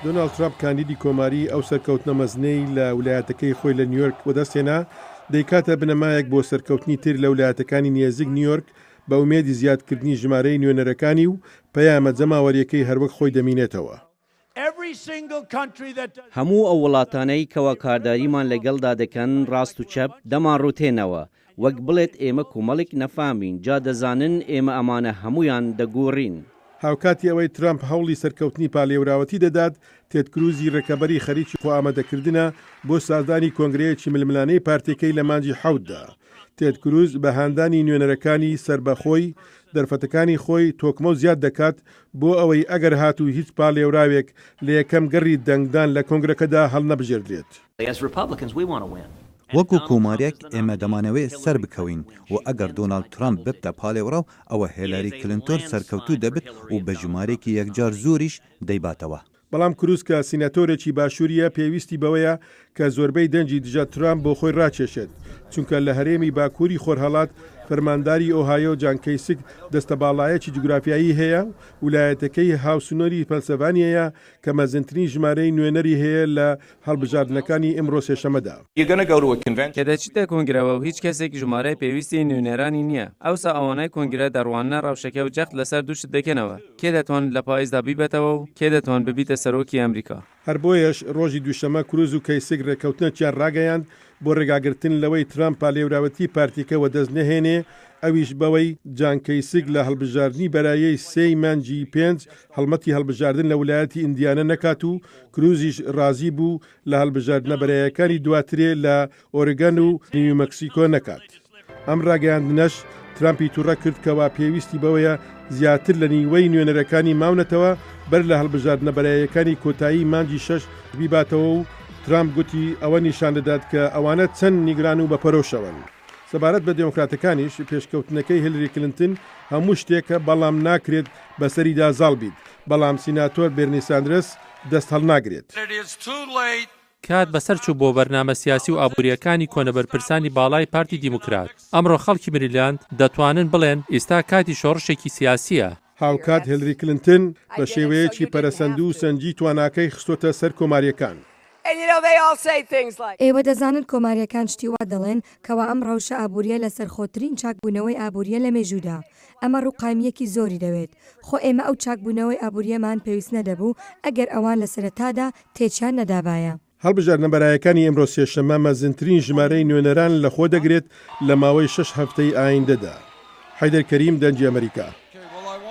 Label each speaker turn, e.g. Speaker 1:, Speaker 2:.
Speaker 1: دۆناڵد ترامپ کاندیدی کۆماری ئەو سەرکەوتنە مەزنەی لە ولایەتەکەی خۆی لە نیویۆرک وەدەستهێنا، دەیکاتە بنەمایەک بۆ سەرکەوتنی تر لە ولایەتەکانی نێزیک نیویۆرک بە ئومێدی زیادکردنی ژمارەی نوێنەرەکانی و پەیامە جەماوەریەکەی هەروەک خۆی دەمینێتەوە.
Speaker 2: هەموو ئەو وڵاتانەی کەوا کارداریمان لەگەڵدا دەکەن ڕاست و چەپ دەمانڕوتێنەوە وەک بڵێت ئێمە کومەڵێک نەفامین جا دەزانن ئێمە ئەمانە هەموویان دەگۆرین.
Speaker 1: هاوکاتی ئەوەی ترەمپ هەوڵی سەرکەوتنی پالێوراوەتی دەدات، تێد کروزی رکەبەری خەریکی خۆئامادەکردنە بۆ سازدانی کۆنگرەیەکی ململانێی پارتیەکەی لە مانگی حەوتدا. تێد کروز بە هاندانی نوێنەرەکانی سەر بە خۆی، دەرفەتەکانی خۆی تۆکمە و زیاد دەکات بۆ ئەوەی ئەگەر هاتوو هیچ پاڵێوراوێک لە یەکەم گەڕی دەنگدان لە کۆنگرەکەدا هەڵنەبژێردرێت.
Speaker 3: وەکو کۆمارییەک ئێمە دەمانەوێت سەربکەوین و ئەگەر دۆناڵد ترەمپ ببتە پاڵێوراو ئەوە هێلاری کلنتۆن سەرکەوتوو دەبت و بە ژمارەیەکی یەکجار زۆریش دەیباتەوە.
Speaker 1: بەڵام کروز کە سیناتۆرێکی باشوورییە پێویستی بەوەیە کە زۆربەی دەنگی دژە ترامپ بۆ خۆی راکێشێت، چونکە لە هەرێمی باکووری خۆرهەڵات فەرمانداری ئۆهایۆ جان کەیسک دەستەباڵایەکی جوگرافیایی هەیە و ولایەتەکەی هاوسنووری پەنسلڤانیەیە کە مەزنترین ژمارەی نوێنەری هەیە لە هەڵبژاردنەکانی ئمڕۆ سێشەمەدا.
Speaker 4: کە دەچیتە کۆنگرەوە و هیچ کەسێک ژمارەی پێویستی نوێنەرانی نییە، ئەوسا ئەوانەی کۆنگرە دەڕواننە ڕەوشەکە و جەخت لەسەر دوو شت دەکەنەوە، کێ دەتوانێت لە پایزدا بیبەتەوە و کێ دەتوانێت ببیتە سەرۆکی ئەمریکا.
Speaker 1: هەر بۆیەش ڕۆژی دووشەمە کروز و کەیسک ڕێککەوتنێکیان ڕاگەیاند بۆ ڕێگاگرتن لەوەی ترامپ پالێوراوەتی پارتیکە وەدەست نەهێنێ، ئەویش بەوەی جان کەیسک لە هەڵبژاردنی بەرایەی سێی مانگی پێنج هەڵمەتی هەڵبژاردن لە ولایەتی ئیندیانە نەکات و کروزیش ڕازی بوو لە هەڵبژاردنە بەرایەکانی دواترێ لە ئۆرگەن و نیو مەکسیکۆ نەکات. ئەم ڕاگەیاندنەش ترامپی توڕە کرد کەوا پێویستی بەوەیە زیاتر لە نیوەی نوێنەرەکانی ماونەتەوە بەر لە هەڵبژاردنە بەرایەکانی کۆتایی مانگی شەش بیباتەوە و ترامپ گوتی ئەوە نیشان دەدات کە ئەوانە چەند نیگران و بەپەرۆشەوەن. سەبارەت بە دێموکراتەکانیش، پێشکەوتنەکەی هیلری کلنتن هەموو شتێکە، بەڵام ناکرێت بەسەریدا زاڵ بیت، بەڵام سیناتۆر بێرنی ساندرس دەست هەڵناگرێت.
Speaker 5: کات بەسەر چوو بۆ بەرنامە سیاسی و ئابوورییەکانی کۆنە بەرپرسانی باڵای پارتی دیموکرات. ئەمڕۆ خەڵکی مریلاند دەتوانن بڵێن ئیستا کاتی شۆڕشێکی سیاسییە.
Speaker 1: هاوکات هێلری کلنتن بە شێوەیەکی پەرەسەندوو سەنگی تواناکەی خستۆتە سەر کۆمارییەکان.
Speaker 6: ئێوە دەزانن کۆمارییەکان شتی وا دەڵێن کەوا ئەم ڕەوشە ئابوورییە لەسەرخۆترین چاکبوونەوەی ئابوورییە لە مێژوودا. ئەمە ڕووقایمییەکی زۆری دەوێت. خۆ ئێمە ئەو چاکبوونەوەی ئابوورییەمان پێویست نەدەبوو ئەگەر ئەوان لە سەرەتادا تێچیان نەدابایە.
Speaker 1: هەڵبژاردنە بەرایەکانی ئەمرۆ سێشەممە مەزنترین ژمارەی نوێنەران لەخۆدەگرێت لە ماوەی شەش هەفتەی ئایندەدا. حەیدەر کەریم، دەنگی ئەمەریکا.